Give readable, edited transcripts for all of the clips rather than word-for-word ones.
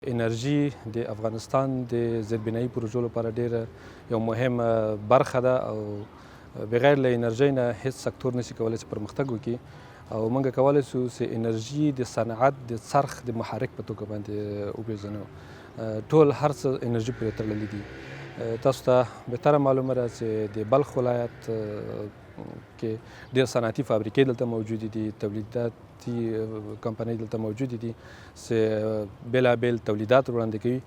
انرژي د افغانستان د زیربنایي پروژو لپاره ډیره یو مهمه برخه ده او بغیر له انرژۍ نه هیڅ سکتور نشي کولای چې پرمختګ وکړي. او موږ کولای شو چې انرژي د صنعت د څرخ د محرک په توګه باندې وپیژنو. ټول هر څه انرژي پورې تړلي دي. تاسو ته بهتره معلومه ده چې د بلخ ولایت کې ډېر صنعتي فابریکې دلته موجودې دي، تولیداتي کمپنۍ دلته موجودې دي چې بېلابېل تولیدات وړاندې کوي.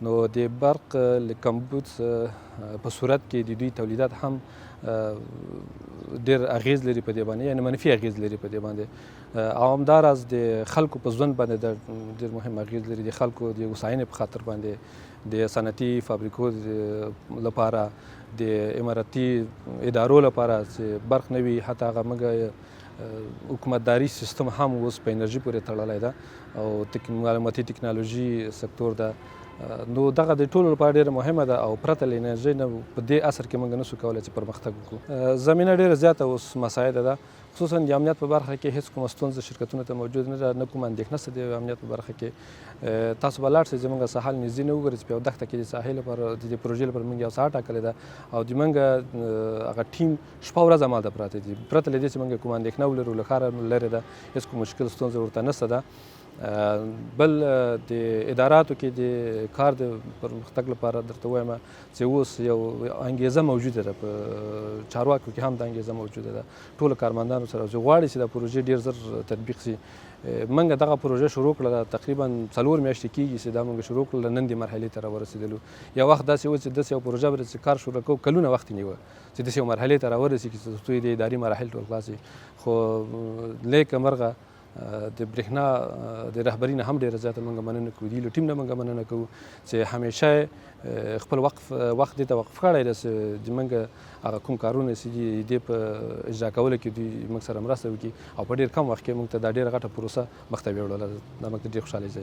نو د برق له کمبود په صورت کې د دوی تولیدات هم ډېر اغېز لري په دې باندې، یعنې منفي اغېز لري په دې باندې. او همداراز د خلکو په ژوند باندې ډېر مهم اغېز لري، د خلکو د هوساینې په خاطر باندې، د صنعتي فابریکو لپاره، د امارتي ادارو لپاره چې برق نه وي، حتی هغه موږ حکومتداري سیستم هم اوس په انرژي پورې تړلی ده او معلوماتي ټکنالوژي سکتور ده. نو دغه د ټولو لپاره ډېره مهمه ده او پرته له انرژۍ نه په دې عصر کې موږ نشو کولی چې پرمختګ وکړو. زمینه ډېره زیاته اوس مساعده ده، خصوصا د امنیت په برخه کې هیڅ کومه ستونزه شرکتونو ته موجود نه ده، نه کومه اندېښنه شته د امنیت په برخه کې. تاسو به لاړ شئ زموږ ساحل نږدې نه وګورئ چې په یو دښته کې د ساحې لپاره د دې پروژې لپاره موږ یو ساحه ټاکلې ده او د موږ هغه ټیم شپه ورځ همالته پراته دي، پرته له دې چې موږ کومه اندېښنه ولرو، له ښاره لرې ده، هیڅ کوم مشکل ستونزه ورته نشته ده. بل د اداراتو کې د کار د پرمختګ لپاره درته وایم چې اوس یو انګیزه موجوده ده، په چارواکو کې هم دا انګیزه موجوده ده، ټولو کارمندانو سره چې غواړي چې دا پروژې ډېر زر تطبیق شي. موږ دغه پروژه شروع کړله، تقریبا 4 میاشتې کېږي چې دا موږ شروع کړله، نن دې مرحلې ته راورسېدلو. یو وخت داسې و چې داسې یو پروژه به چې کار شروع کوو کلونه وخت یې نیوه چې داسې یو مرحلې ته راورسېږي چې تر څو یې د اداري مراحل ټول خلاص شي. خو نیکه مرغه د برېښنا د رهبري نه هم ډېره زیاته موږ مننه کوو، د له ټیم نه موږ مننه کوو چې همیشه خپل وخت دې ته وقف کړی دی چې د موږ هغه کوم کارونه چې دي دې په اجرا کولو کې دوی موږ سره مرسته وکړي او په ډېر کم وخت کې موږ ته دا ډېره غټه پروسه مخته ویوړله. دا موږ ته ډېر خوشحالي ځای دی.